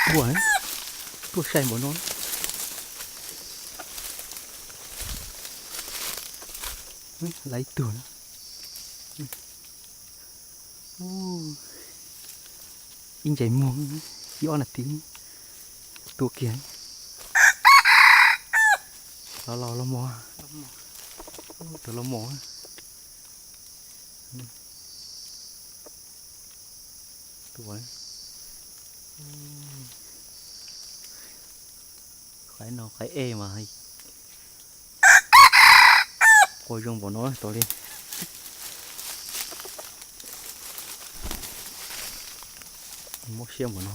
Tuaj, tuaj sai npaum no. Lawv ib tug na. Ib ntsais muag, ib ob nas this tua kiag. Los los los mos, tus los mos. Tua. Qaib no qaib ej mas qua zoo npaum no tau li. Mob siab npaum no.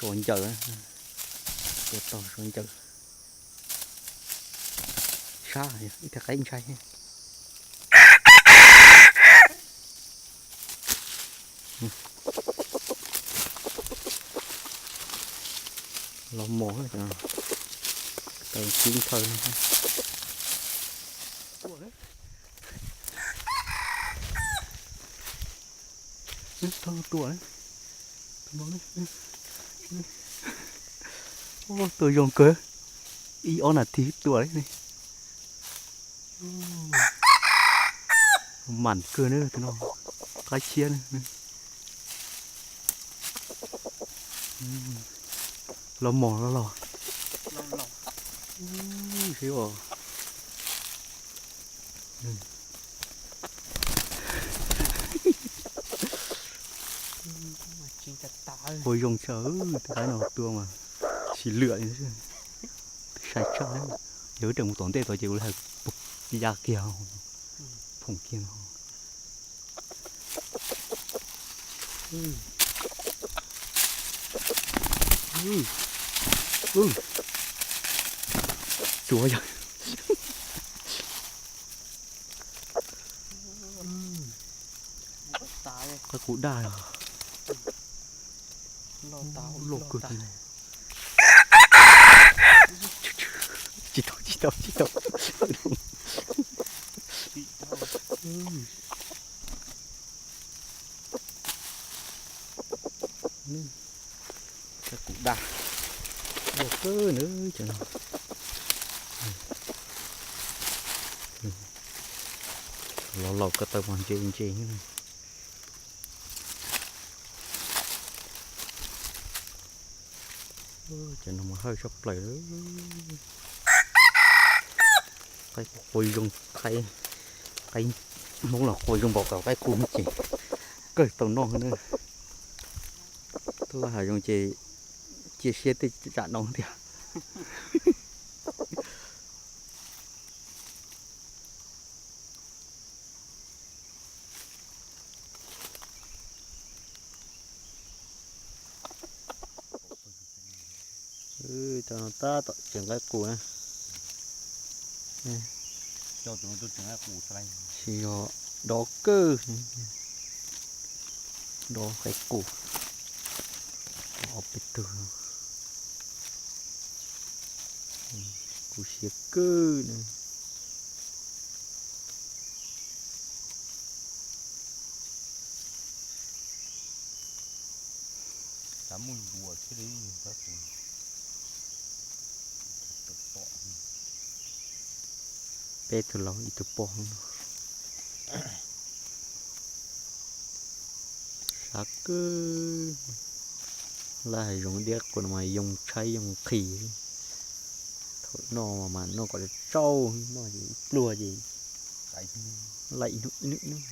Suav ncaws, tua tau suav ncaws. Sab ib tag qaib ntshai. Los mos, tau tib nthawj no. Tua, tua zoo kawg, ib ob nas this tua li. Mam kawg na, tus no qaib tshiab na. Los mos los los. Qua zoo tshaj, tus qaib no tua mas sis lwam li, sai tshaj. Yog wb tseem mus tom ntej tod ces kuv li hais ya kiag, phoom kiag no. Tsuav yog qaib qus daj, loj kawg li. Tsis tau, tsis tau, tsis tau. Qaib qus daj, loj kawg na cov no. Los laus ko taw mas ntse ntse. Cov no mas hawj tshaj plaws. Qaib qus qua zoo, qaib, qaib Hmoob los qua zoo npaum ko, qaib qus no ces kawg tau noj na. Tuaj laj hav zoov ces cia siab tej tsam no tiag. Tab tom tseem qaib qus na. Tsis yog dov kawg, dov qaib qus. Ob peb tug no, kuv siab kawg na. Peb tug laus ib tug poj. Sab kawg. Laj hav zoov diab qus no mas yoo tshaib yoo nqhis. Thaum noj mas noj kom tsau, noj ces ib pluag ces laij ib hnub ib hnub.